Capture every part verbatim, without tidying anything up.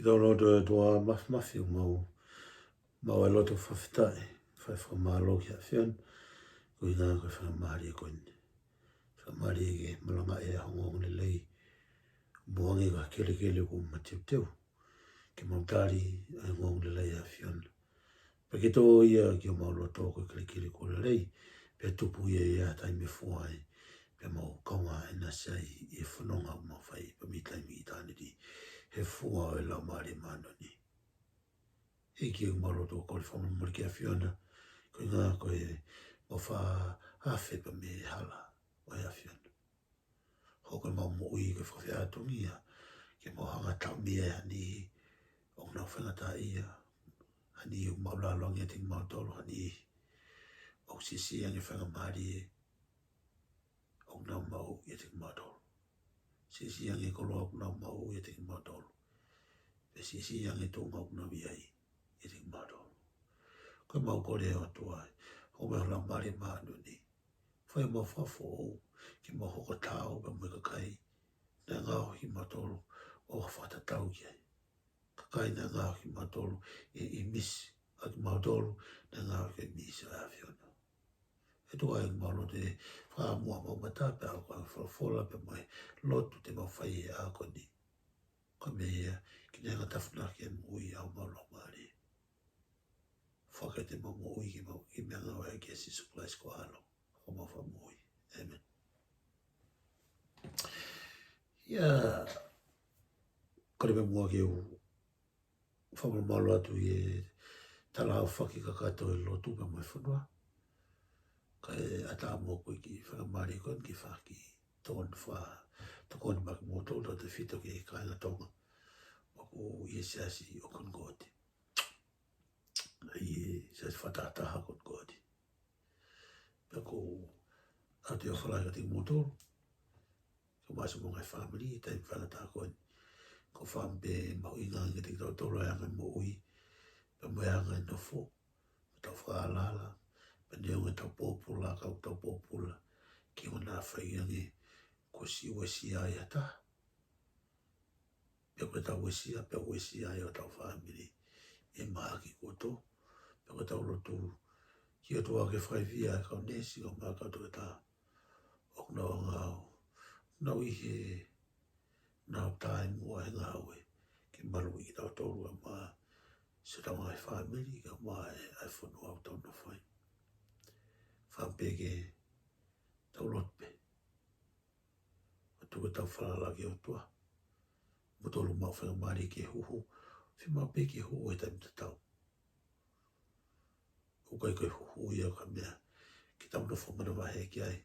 Tau lotu. ʻE ʻOtua Māfimafi, ʻoku mau, mau ʻi he loto fakafetaʻi, fai fakamālō ki he ʻAfiona, koeʻuhi ko e faingamālie ko eni. Faingamālie ke malangaʻi e ongoongolelei, ʻoku hangē ko ha kelekele kuo mateuteu, ke mau tali ʻa e ongoongolelei ʻa e ʻAfiona. Pea ke tō ia ki homau loto ko e kelekele kuo lelei, pea tupu ia ʻi ha taimi ʻe fua ai, pea mau kaungā ʻinasi ai ʻi he fononga ʻoku mau fai, pea mei taimi ki ʻitāniti, he fua ʻo e Laumālie Māʻoniʻoni. ʻEiki, ʻoku mau lotu ʻo kole fakamolemole ki he ʻAfiona, koeʻuhi ko e mau faʻa afe pea mei he hala ʻo e ʻAfiona. Hoko ʻemau moʻui ko e fakafeʻātungia, ke mau hanga ʻo taʻomia ha niʻihi ʻoku nau faingataʻaʻia, ha niʻihi ʻoku māʻulalo ange ʻiate kimautolu, ha niʻihi ʻoku siʻisiʻi ange e faingamālie ʻoku nau maʻu ʻiate kimautolu. Siʻisiʻi ange e koloa ʻoku nau maʻu ʻiate kimautolu. Pea siʻisiʻi ange e tuʻunga ʻoku nau ʻi ai ʻiate kimautolu. Ko ʻemau kole, ʻOtua, hoko mai ho Laumālie Māʻoniʻoni, fai homau fakafoʻou, ke mau hoko ʻo taau pea mo e kakai naʻe ngaohi kimautolu ʻo fakatatau ki ai. Kakai naʻe ngaohi kimautolu ʻi he ʻīmisi ʻa kimautolu, naʻe ngaohi ʻi he ʻīmisi ʻa e ʻAfiona. ʻE ʻOtua, ʻoku mau lotu ʻo fakamuʻa homau mata pea ʻoku ʻi ai e folofola pea mo e lotu te mau fai he ʻaho ko eni. Ko e meʻa ia, ke ne hanga ʻo tafunaki e moʻui ʻa homau laumālie. Fakahā ʻemau moʻui ke mau, ke mau ngāue kia Sīsū Kalaisi ko ho ʻAlo, ko homau Fakamoʻui. ʻĒmeni. ʻIo, kole pē muʻa ke u fakamālō atu ʻi he tala aofaki kakato ʻi he lotu pea mo e fonua. Kae ʻatā moʻoku e kiʻi faingamālie ko eni ke fai ha kiʻi tokoni fa-, tokoni maʻa kimoutolu, tautefito ki he kāinga Tonga ʻoku ʻi he siasi ʻo Concord. ʻI he siasi fakatahataha Concord. Pea ʻoku ou ʻoatu e ʻofa lahi kiate kimoutolu, kae ʻumaʻā siʻomou ngaahi fāmili, taimi faingataʻa ko eni. Ko e fāmili pē mahuʻinga ange kiate kitautolu, ʻa e anga e moʻui, pea mo e anga e nofo, mo ʻetau fakaʻalaʻala, pea neongo ʻetau pōpula, ka ʻoku tau pōpula ki he ʻuhinga naʻa faʻa ʻi ai ange kuo ʻosi uesia ai ha taha. Pea ko ʻetau uesia, pea uesia ai hotau fāmili ʻi he mahaki kuo tō. Pea ʻoku tau lotu ki he ʻOtua ke fakaivia e kau neesi, kae ʻumaʻā e kau toketā ʻoku nau ngāue, nau ʻi he, nau taimi ʻo e ngāue, ke maluʻi kitautolu kae ʻumaʻā siʻotau ngaahi fāmili, kae ʻumaʻā e, ʻa e fonua ʻoku tau nofo ai. Fai pē ke tau lotu pē. ʻO tuku ʻetau falala ki he ʻOtua. Kimoutolu maʻu faingamālie ke huhu, fiemaʻu pē ke huhu he taimi tatau. ʻOku ʻikai ko e huhu ia ko ha meʻa ke tau nofo manavahē ki ai.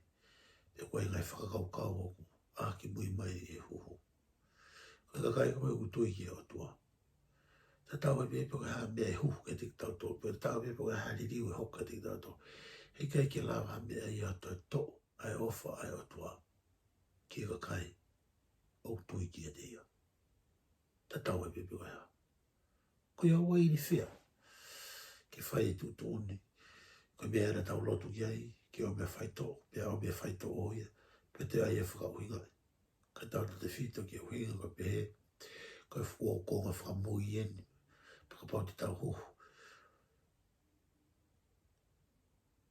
Pea ko e ngaahi fakakaukau ʻoku ʻā kimui mai ʻi he huhu. Ko e kakai ko ē ʻoku tui ki he ʻOtua, tatau ai pē pe ko e hā e meʻa ʻe huhu kiate kitautolu, pe tatau ai pē pe ko e hā e liliu ʻe hoko kiate kitautolu, heʻikai ke lava ha meʻa ia ʻo toe toʻo ʻa e ʻofa ʻa e ʻOtua ki he kakai ʻoku tui kiate ia. Tatau ai pē pe ko e hā. Ko ia ʻoku ʻi ai e fiemaʻu ke fai e tuʻutuʻuni. Ko e meʻa ia naʻa tau lotu ki ai, ke ʻomi e faitoʻo, pea ʻomi e faitoʻo ia, pea toe ʻi ai e fakaʻuhinga. Ka tau tautefito ki he ʻuhinga ko e pehē, ko e fuʻu kuonga fakamui eni, pea kapau te tau huhu.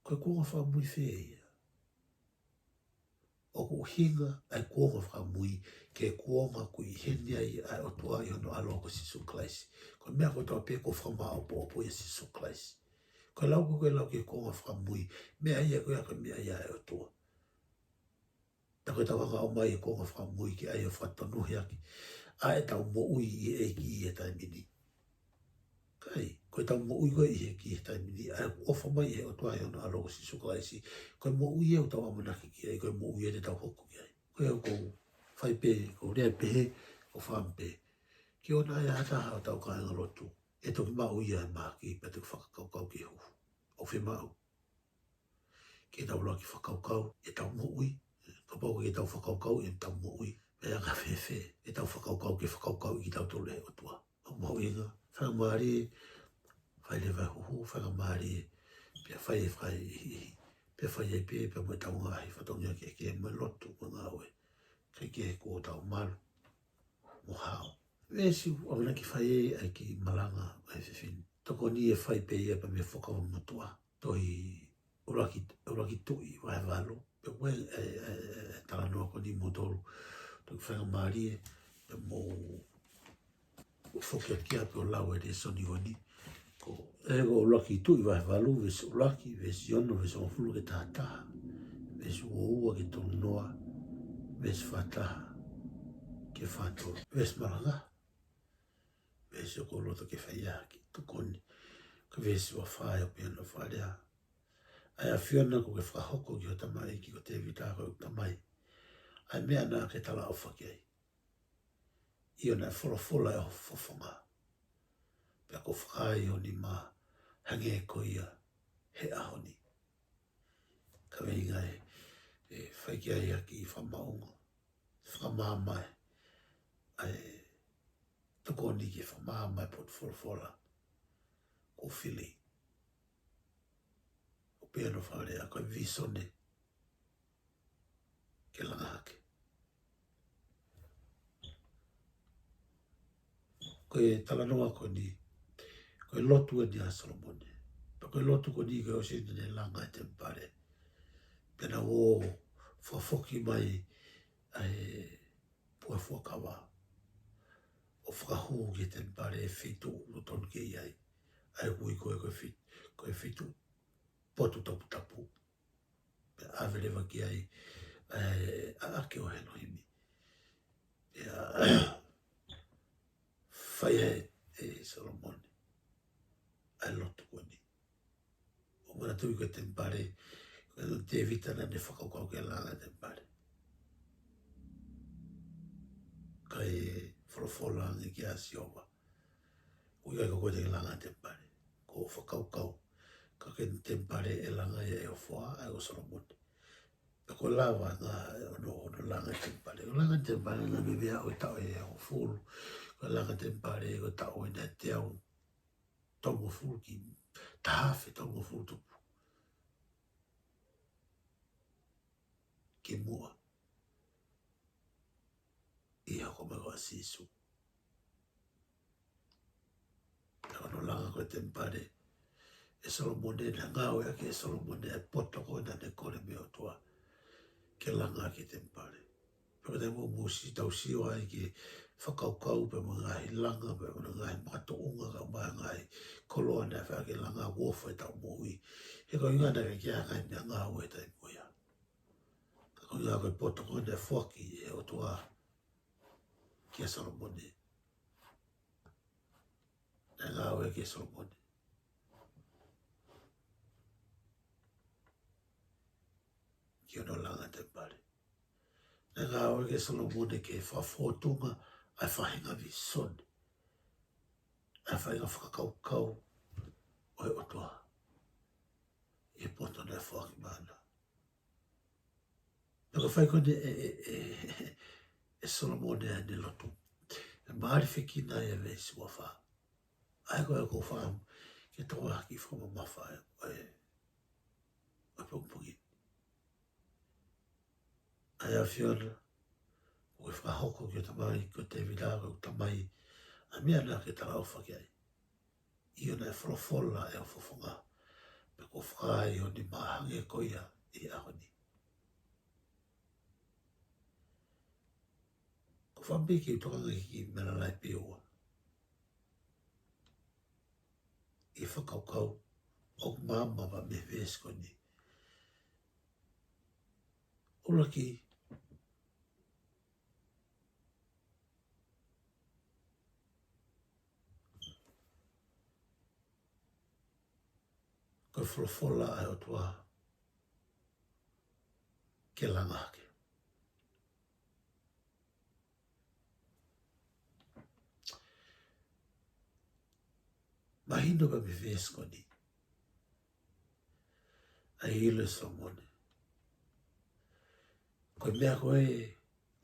Ko e kuonga fakamui fē ia? ʻOku ʻuhinga ʻa e kuonga fakamui ki he kuonga ʻoku ʻi heni ai ʻa e ʻOtua ʻi hono ʻAlo ko Sīsū Kalaisi. Ko e meʻa kotoa pē kuo fakamāʻopoʻopo ʻia Sīsū Kalaisi. Ko e lau ko ē, ko e lau ki he kuonga fakamui, meʻa ia ko ia ko e meʻa ia ʻa e ʻOtua. Pea ko ʻetau hanga ʻo ʻomai e kuonga fakamui ke ʻai ʻo fakatonuhiaʻaki ʻa ʻetau moʻui ʻi he ʻEiki ʻi he taimi ni. Kae, ko ʻetau moʻui ko ē ʻi he ʻEiki he taimi ni, ʻa e ʻofa mai ʻa e ʻOtua ʻi hono ʻAlo ko Sīsū Kalaisi, ko e moʻui ia ʻoku tau ʻamanaki ki ai, ko e moʻui ia te tau hoko ki ai. Ko ia ʻoku ou fai pē, ʻoku ou lea pehē, ʻoku ou fakaʻamu pē, ke ʻoua naʻa ʻi ai ha taha hotau kāingalotu ʻe toki maʻu ia ʻe he mahaki, pea toki fakakaukau ke huhu. ʻOku fiemaʻu ke tau lava ke fakakaukau ʻetau moʻui. Kapau ʻoku ʻikai ke tau fakakaukau ʻetau moʻui, pea ʻe anga fēfē ʻetau fakakaukau ke fakakaukauʻi kitautolu ʻe he ʻOtua? ʻOku mahuʻinga, faingamālie, fai leva e huhu, faingamālie, pea fai e fakaʻehiʻehi, pea fai ai pē, pea mo ʻetau ngaahi fatongia kehekehe mo e lotu mo e ngāue. Kae kehe kuo tau malu mo hao. Veesi ʻoku ʻamanaki ke fai ai ʻa e kiʻi malanga ʻa e fefine. Tokoni ʻe fai pē ia pea mei he Fuakava Motuʻa. Tohi ʻUluaki, ʻUluaki Tuʻi vahe valu. Pea ko e, e, e, e, e talanoa ko eni moutolu toki faingamālie, pea mou foki atu ki ai pea ʻo lau e lēsoni ko eni. Ko e, ko ʻUluaki Tuʻi vahe valu, veesi ʻuluaki, veesi ono, veesi hongofulu ki he taha taha, veesi ua ua ki he tolu noa, veesi fā taha ki he fā tolu. Veesi malanga, veesi ʻoku ou loto ke fai ʻaki, tokoni. Ko e veesi ua fā ʻoku pehē hono fakalea: ʻA e ʻAfiona, kuo ke fakahoko ki ho tamaioʻeiki ko Tēvita ko ʻeku tamai ʻa e meʻa naʻa ke talaʻofa ki ai, ʻio, naʻe folofola ʻe ho fofonga, pea kuo fakaai ho nima, hangē ko ia he ʻaho ni. Kaveinga ē, ʻe fai ki ai ʻa e kiʻi fakamaʻunga, fakamaama ʻa e tokoni ke fakamaama e potu folofola kuo fili. ʻOku pehē hono fakalea, ko e vīsone ke langa hake. Ko e talanoa ko eni, ko e lotu eni ʻa Solomone. Pea ko e lotu ko eni kuo ʻosi eni ʻene langa e temipale. Pea naʻe ō fakafoki mai ʻa e puha fuakava ʻo fakahū ki he temipale ʻi he feituʻu ʻoku totonu ke ʻi ai ʻa e ui ko ē ko e fit-, ko e feituʻu potu toputapu. Pea ʻave leva ki ai ʻa e ʻaʻake ʻo ʻElohimi. Pea fai ʻe, ʻe Solomone ʻa e lotu ko eni. ʻOku manatuʻi ko e temipale, ko Tēvita naʻa ne fakakaukau ke langa e temipale. Kae folofola ange kia Sihova, ʻoku ʻikai ko koe te ke langa e temipale. Ko hoʻo fakakaukau. Ka ko e temipale ʻe langa ia ʻe ho foha, ʻa ia ko Solomone. Pea kuo lava ʻa e ngaahi, hono, hono langa e temipale. Ko e langa e temipale naʻe meimei aʻu he taʻu ʻe hongofulu. Ko e langa e temipale ko e taʻu ʻe teau tolungofulu ki, taha afe tolungofulu tupu kimuʻa ʻi he hoko mai ʻa Sīsū. Pea ko hono langa ko ē temipale ʻe Solomone, naʻe ngāueʻaki ʻe Solomone ʻa e poto ko ē naʻa ne kole mei he ʻOtua ke langa ʻaki e temipale. Pea ko e taimi ʻoku mou sio, tau sio ai ki he fakakaukau pea mo e ngaahi langa, pea mo e ngaahi makatuʻunga, kae ʻumaʻā e ngaahi koloa naʻe fai ke langa, ʻoku ʻofa ʻetau moʻui. He ko e ʻuhinga naʻe ʻikai ke ʻi ai ha ngaahi meʻangāue he taimi ko ia. Ka ko e ʻuhinga ko e poto ko ē naʻe foaki ʻe he ʻOtua kia Solomone. Naʻe ngāueʻaki ʻe Solomone ki hono langa e temipale. Naʻe ngāueʻaki ʻe Solomone ke fakafōtunga ʻa e faʻahinga vīsone, ʻa e faʻahinga fakakaukau ʻo e ʻOtua ʻi he poto naʻe foaki maʻana. Pea ko e fai ko eni ʻe, ʻe, ʻe, ʻe Solomone ʻa ʻene lotu, ʻe mālifekina ia ʻe he veesi ua fā. ʻA ia ko e ʻoku ou fakaʻamu ke tau ʻai ha kiʻi fakamamafa ʻo e, ʻo e pongipongi ni. ʻA e ʻAfiona, kuo ke fakahoko ki ho tamaioʻeiki ko Tēvita ko ʻeku tamai ʻa e meʻa naʻa ke talaʻofa ki ai, ʻio, naʻe folofola ʻe ho fofonga, pea kuo fakaai ho nima hangē ko ia he ʻaho ni. ʻOku ou fakaʻamu ke u tokanga ki he kiʻi meʻa lalahi pē ʻe ua ʻi he fakakaukau ʻoku maama mei he veesi ko eni. ʻUluaki, ko e folofola ʻa e ʻOtua ke langa hake. Mahino pē mei he veesi ko eni ʻa e ʻilo ʻe Solomone ko e meʻa ko ē,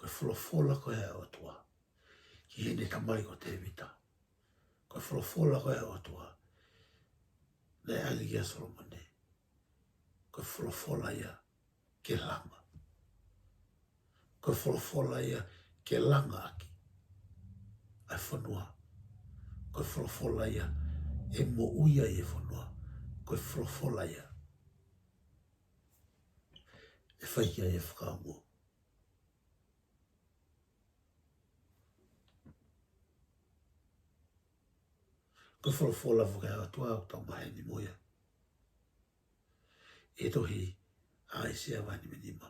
ko e folofola ko ē ʻa e ʻOtua ki heʻene tamai ko Tēvita. Ko e folofola ko ē ʻa e ʻOtua naʻe ʻange kia Solomone, ko e folofola ia ke langa. Ko e folofola ia ke langa ʻaki. ʻa e fonua. Ko e folofola ia ʻe moʻui ai e fonua. Ko e folofola ia ʻe fai ki ai e fakaongo. Ko e folofola foki ʻa e ʻOtua ʻoku tau maheni mo ia ʻi he tohi ʻa ʻAisea vahe nima nima.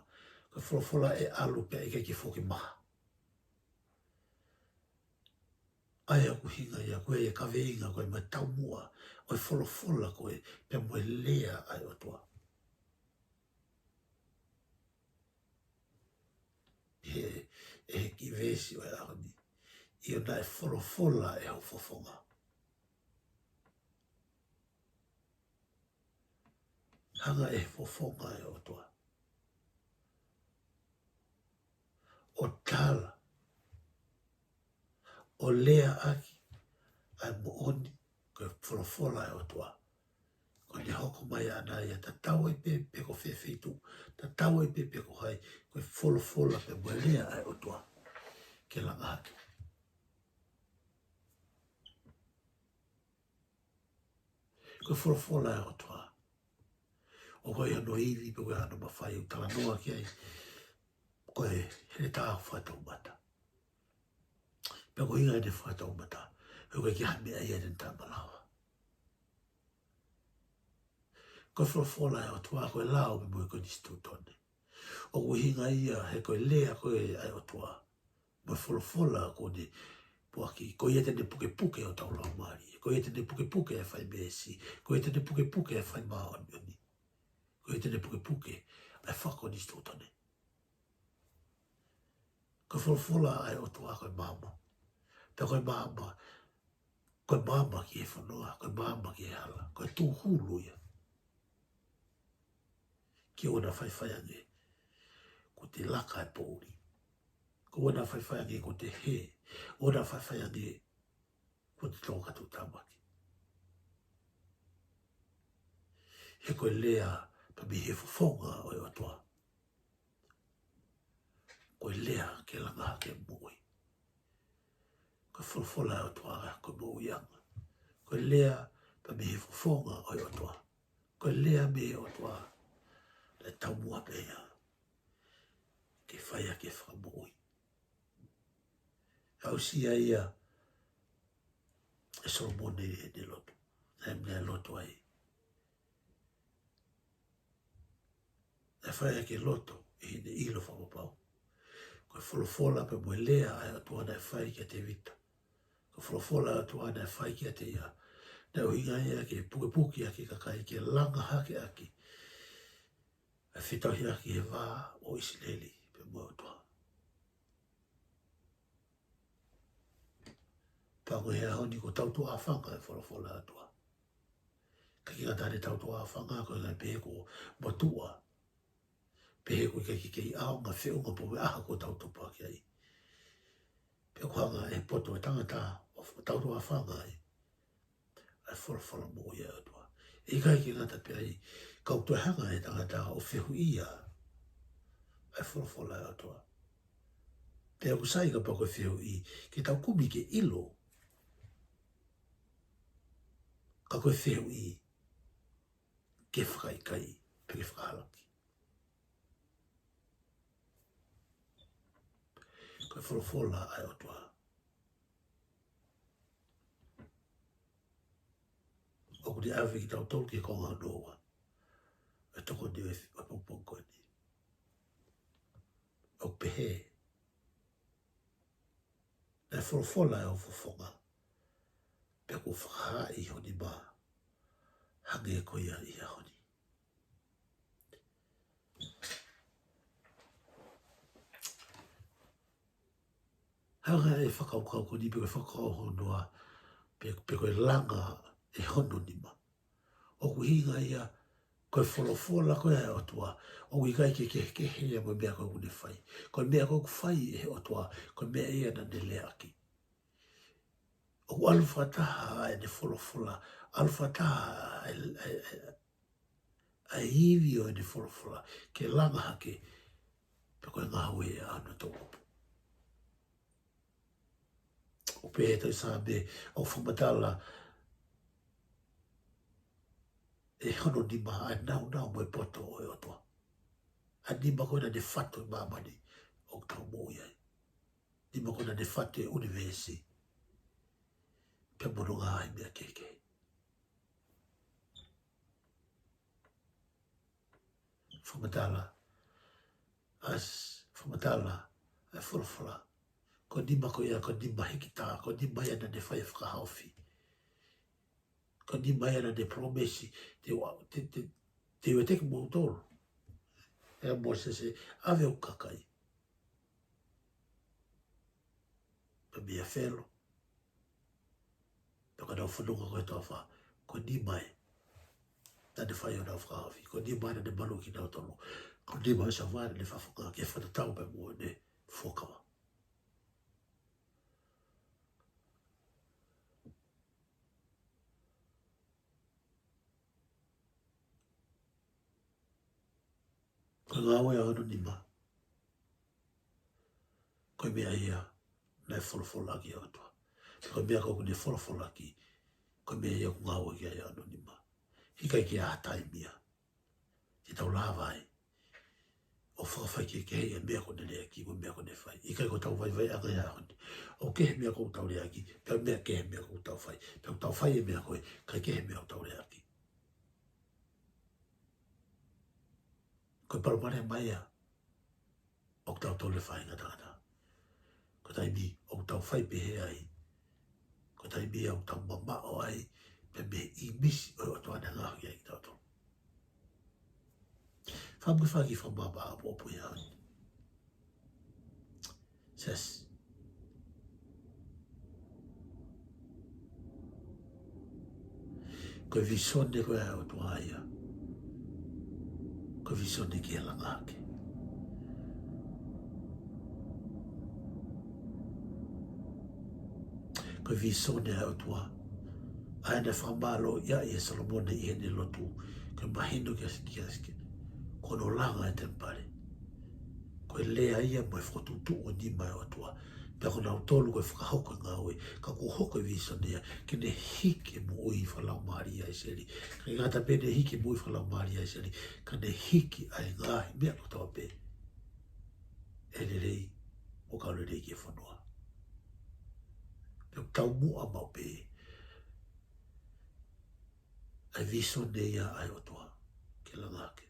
Ko e folofola ʻe ʻalu pea ʻikai ke foki maha. ʻA ia ʻoku ʻuhinga ia ko e kaveinga ko e mataumuʻa ʻo e folofola ko ē pea mo e lea ʻa e ʻOtua. He, ʻe he kiʻi veesi ʻo e ʻaho ni. ʻIo naʻe folofola ʻe ho fofonga. Hanga ʻe he fofonga ʻo e ʻOtua ʻo tala, ʻo leaʻaki ʻa e moʻoni, ko e folofola ʻa e ʻOtua. Ko ʻene hoko mai ʻana ia tatau ai pē pe ko fē feituʻu, tatau ai pē pe ko hai, ko e folofola pē mo e lea ʻa e ʻOtua ke langa hake. Ko e folofola ʻa e ʻOtua. ʻOku ʻi ai hono ivi pe ko e hano mafai ʻoku talanoa ki ai ko e heletā ʻoku fakatoumata. Pea ko e ʻuhinga ʻene fakatoumata, he ʻoku ʻikai ke ʻi ai ha meʻa ia ʻe taʻemalava. Ko e folofola ʻa e ʻOtua ko e lao pea mo e konisitūtone. ʻOku ʻuhinga ia he ko e lea ko ē ʻa e ʻOtua mo e folofola ko ʻene puaki, ko ia te ne pukepuke hotau laumālie, ko ia te ne pukepuke e faimeesi, ko ia te ne pukepuke e fai māʻoniʻoni, ko ia te ne pukepuke ʻa e fakakonisitūtone. Ko e folofola ʻa e ʻOtua ko e maama. Pea ko e maama, ko e maama ki he fonua, ko e maama ki he hala, ko e tūhulu ia. Ke ʻoua naʻa faifai ange kuo te laka e poʻuli. Ke ʻoua naʻa faifai ange kuo te hē. ʻOua naʻa faifai ange kuo te tō ka tuʻutāmaki. He ko e lea pē mei he fofonga ʻo e ʻOtua. Ko e lea ke langa hake moʻui. Ko e folofola ʻa e ʻOtua ko e moʻuiʻanga. Ko e lea pē mei he fofonga ʻo e ʻOtua. Ko e lea mei he ʻOtua. Naʻe taumuʻa pē ia ke fai ʻaki e fakamoʻui. Aʻusia ia ʻe Solomone ʻi heʻene lotu. Naʻe, naʻe lotu ai. Naʻe fai ʻaki e lotu ʻi heʻene ʻilo fakapapau. Ko e folofola pē mo e lea ʻa e ʻOtua naʻe fai kia Tēvita. Ko e folofola ʻa e ʻOtua naʻe fai kiate ia. Naʻe ʻuhinga ia ke pukepuke ʻaki e kakai ke langa hake ʻaki ʻa e fetauhiʻaki he vā ʻo ʻIsileli pea mo e ʻOtua. Pea ko e ʻaho ni kuo tau tuʻu ʻāfanga e folofola ʻa e ʻOtua. ʻIkai ke ngata ʻi heʻetau tuʻu ʻāfanga ko e ngaahi pehē kuo motuʻa. Pehē kuo ʻikai ke kei ʻaonga feʻunga pē mo e ʻaho kuo tau tupu hake ai. Pea ʻoku hanga ʻe he poto ʻo e tangata ʻo tau tuʻu ʻāfanga ai ʻa e folofola moʻui ʻa e ʻOtua. ʻIkai ke ngata pē ai, ka ʻoku toe hanga ʻe he tangata ʻo fehuʻia ʻa e folofola ʻa e ʻOtua. Pea ʻoku sai kapau ko e fehuʻi ke tau kumi ke ʻilo, ka ko e fehuʻi ke fakaʻikaiʻi pe ke fakahalaki. Ko e folofola ʻa e ʻOtua. ʻOku ne ʻave kitautolu ki he konga hono ua ʻo e tokoni ʻo e pongipongi ko eni. ʻOku pehē, naʻe folofola ʻe ho fofonga, pea kuo fakahaaʻi ho nima, hangē ko ia ʻi he ʻaho ni. Hanga ʻe he fakakaukau ko eni pe ko e fakakaukau hono ua, pe, pe ko e langa ʻe hono nima. ʻOku ʻuhinga ia, ko e folofola ko ē ʻa e ʻOtua, ʻoku ʻikai ke kehekehe ia mo e meʻa ko ē ʻoku ne fai. Ko e meʻa ko ē ʻoku fai ʻe he ʻOtua, ko e meʻa ia naʻa ne leaʻaki. ʻOku ʻalu fakataha ʻene folofola, ʻalu fakataha ʻa e, ʻa e, ʻa e, ʻa e ivi ʻo ʻene folofola ke langa hake, pe ko e ngāue ʻa hono toʻukupu. ʻOku pehē ʻe he tohi Saame, ʻoku fakamatala ʻe hono nima ʻa e nāunau mo e poto ʻo e ʻOtua. ʻA e nima ko ē naʻa ne fatu ʻa māmani ʻoku tau moʻui ai. Nima ko ē naʻa ne fatu ʻa e ʻunivēsi pea mo hono ngaahi meʻa kehekehe. Fakamatala, ʻa e s-, fakamatala ʻa e folofola, ko e nima ko ia ko e nima hikitā, ko e nima ia naʻa ne fai e fakahaofi. Ko e nima ia naʻa ne palōmesi, te u, te, te, te u ʻiate kimoutolu. ʻE Mōsese, ʻave hoku kakai. Pea mei a Felo, pea ka nau fononga ko e toafa, ko e nima ia naʻa ne fai honau fakahaofi, ko e nima ia naʻa ne maluʻi kinautolu, ko e nima ia ʻa e savā naʻa ne fafangaʻaki e fakatatau pea mo ʻene fuakava. Ko e ngāue ʻa hono nima, ko e meʻa ia naʻe folofolaki ʻe he ʻOtua. Ko e meʻa ko ē ʻoku ne folofolaki, ko e meʻa ia ʻoku ngāueʻaki ai ʻa hono nima. ʻIkai ke ʻi ai ha taimi ia te tau lava ai ʻo fakafaikehekeheʻi e meʻa ko ʻene leaʻaki mo e meʻa ko ʻene fai. ʻIkai ko ʻetau vaivaiʻanga ia ʻaho ni. ʻOku kehe e meʻa ʻoku tau leaʻaki, pea meʻa kehe e meʻa ʻoku tau fai. Pea ʻoku tau fai e meʻa ko ē, kae kehe e meʻa ʻoku tau leaʻaki. Ko e palopalema ia ʻoku tau tole fai ngata ngata. Ko e taimi ʻoku tau fai pehē ai, ko e taimi ia ʻoku tau mamaʻo ai pē mei he ʻīmisi ʻo e ʻOtua naʻe ngaohi ai kitautolu. Fakamuimui ki he fakamaama ʻapoʻapo ia. Siasi. Ko e vīsone ko ē ʻa e ʻOtua ia, ko e vīsone ki he langa hake. Ko e vīsone ʻa e ʻOtua, ʻa ia naʻe fakamālōʻia ai ʻe Solomone ʻi heʻene lotu, ko e mahino kia Siki, kia Siki, ko hono langa e temipale. Ko e lea ia mo e fokotuʻutuʻu ʻo e nima ʻo e ʻOtua. Pea ko kinautolu ko e fakahoko e ngāue, ka kuo hoko e vīsone ia ke ne hiki e moʻui fakalaumālie ʻa ʻIsileli. ʻIkai ngata pē ʻene hiki e moʻui fakalaumālie ʻa ʻIsileli, ka ne hiki ʻa e ngaahi meʻa kotoa pē ʻe lelei mo kau lelei ki he fonua. Pea ʻoku taumuʻa maʻu pē ʻa e vīsone ia ʻa e ʻOtua ki he langa hake.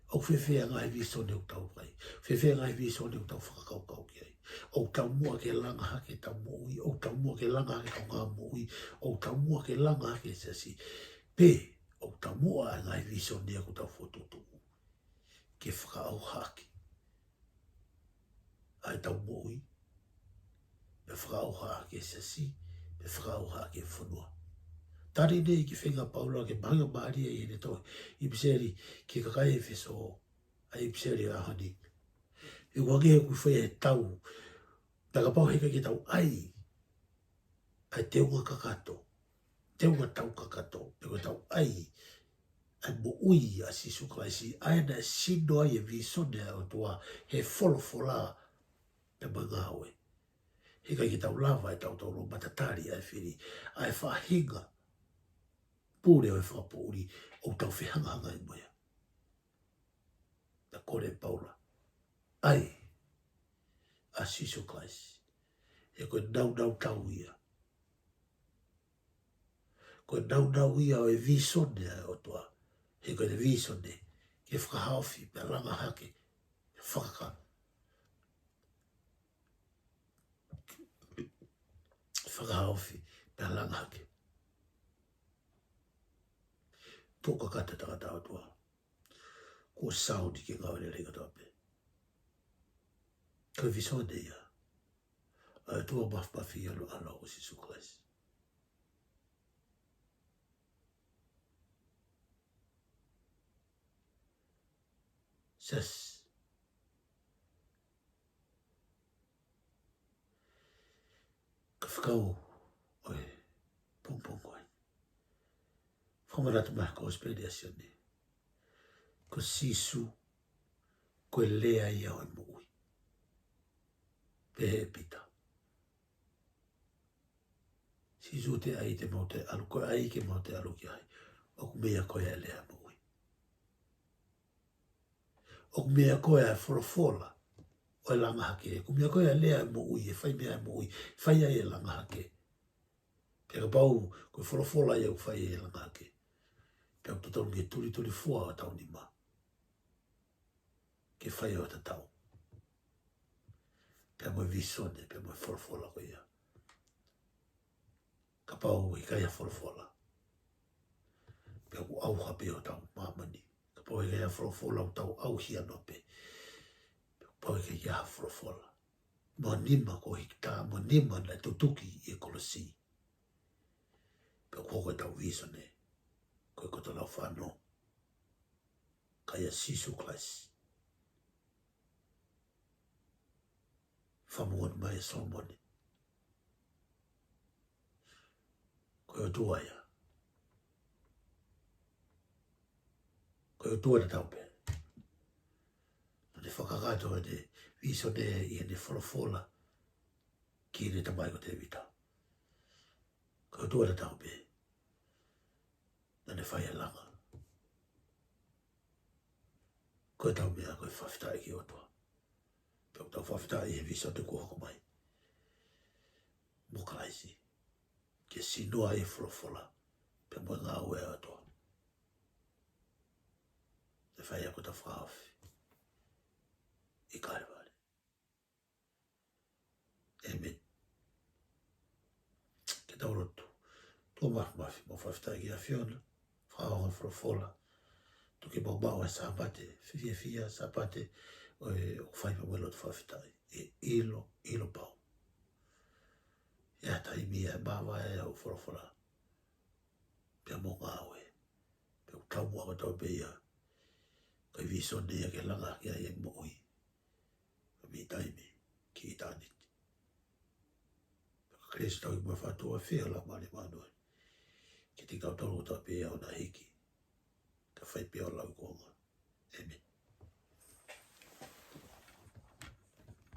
ʻOku fēfē ʻa e ngaahi vīsone ʻoku tau fai? Fēfē ʻa e ngaahi vīsone ʻoku tau fakakaukau ki ai? ʻOku taumuʻa ke langa hake ʻetau moʻui, ʻoku taumuʻa ke langa hake ʻetau ngāue moʻui, ʻoku taumuʻa ke langa hake e siasi. Pe ʻoku taumuʻa ʻa e ngaahi vīsone ia ʻoku tau fokotuʻutuʻu ke fakaʻauha ʻaki ʻa ʻetau moʻui, pea fakaʻauha ʻaki e siasi, pea fakaʻauha ʻaki e fonua. Tali eni ki he feinga ʻa Paula ke mahuʻingamālie ʻi heʻene tohi ʻipiseli ki he kakai ʻEfesō, ʻa e ʻipiseli ʻo e ʻaho ni. ʻOku ʻikai ke fai e tau, pea kapau heʻikai ke tau ʻai ʻa e teunga kakato, teunga tau kakato, pe ko ʻetau ʻai ʻa e moʻui ʻa Sīsū Kalaisi, ʻa ia naʻe sino ai e vīsone ʻa e ʻOtua he folofola pea mo e ngāue, heʻikai ke tau lava ʻe tautolu ʻo matatali ʻa e fili, ʻa e faʻahinga pule ʻo e fakapoʻuli ʻoku tau fehangahangai mo ia. Naʻe kole ʻe Paula, ʻai ʻa Sīsū Kalaisi. He ko e nāunau tau ia. Ko e nāunau ia ʻo e vīsone ʻa e ʻOtua. He ko e vīsone ke fakahaofi, pea langa hake, pea fakaka-, fakahaofi, pea langa hake. Tuʻu kakato e tangata ʻa e ʻOtua kuo sauni ke ngāue lelei kotoa pē. Ko e vīsone ia ʻa e ʻOtua mafimafi ʻaloʻalo ko Sīsū Kalaisi. Siasi. Ko e fekau ʻo e pongipongi ko eni, fakamanatu mai ʻe he kosipeli ʻa Sione, ko Sīsū ko e lea ia ʻo e moʻui. Pehē ʻe Pita, Sīsū, te ʻai te mau toe ʻalu, ko e ʻai ke mau toe ʻalu ki ai. ʻOku meia koe ʻa e lea ʻo e moʻui. ʻOku meia koe ʻa e folofola ʻo e langa hake. ʻOku meia koe ʻa e lea ʻo e moʻui, ʻe fai mei ai ʻa e moʻui, fai ai e langa hake. Pea kapau ko e folofola ia ʻoku fai ai e langa hake, pea ʻoku totonu ke tulituli fua ʻo tau nima ke fai ʻo tatau pea mo e visone, pea mo e folofola ko ia. Kapau ʻe ʻikai ha folofola, pea ʻoku ʻauha pē ʻo tau māmani. Kapau ʻe ʻikai ha folofola, ʻoku tau ʻauhia noa pē. Pea kapau ʻe ʻikai ha folofola, mo e nima ko hikitā, mo e nima naʻe tutuki ʻi he kolosi, pea ʻoku hoko ʻetau visone ko e koto laufanongo kai ʻa Sīsū Kalaisi. Fakamoʻoni mai ʻe Solomone, ko e ʻOtua ia, ko e ʻOtua tatau pē. Naʻa ne fakakakato ʻene visone ʻi heʻene folofola ki heʻene tamai ko Tēvita. Ko e ʻOtua tatau pē naʻa ne fai e langa. Ko ʻetau meʻa ko e fakafetaʻi ki he ʻOtua. Pea ʻoku tau fakafetaʻi he visone kuo hoko mai mo Kalaisi, ke sino ai e folofola pea mo e ngāue ʻa e ʻOtua. ʻE fai ʻaki ʻetau fakahaofi ʻi Kalevale. ʻĒmeni. Ke tau lotu. ʻOtua Māfimafi, mau fakafetaʻi ki he ʻAfiona, fakaongo e folofola. Tuku ke mau maʻu e Sāpate fiefia, Sāpate ʻo e ʻoku fai pea mo e loto fakafetaʻi. ʻE ʻilo, ʻilo pau ʻe ha taimi ʻe mavahe ai hoʻo folofola pea mo e ngāue. Pea ʻoku taumuʻa kotoa pē ia, ko e visone ia ke langa hake ai e moʻui mei taimi ki ʻitāniti. Pea ko Kalaisi ʻetau ʻEiki mo e Fakamoʻui ʻa e Laumālie Māʻoniʻoni, ke tiki tautolu kotoa pē ia ʻo na hiki, kae fai pē ʻo lauikuonga. ʻĒmeni.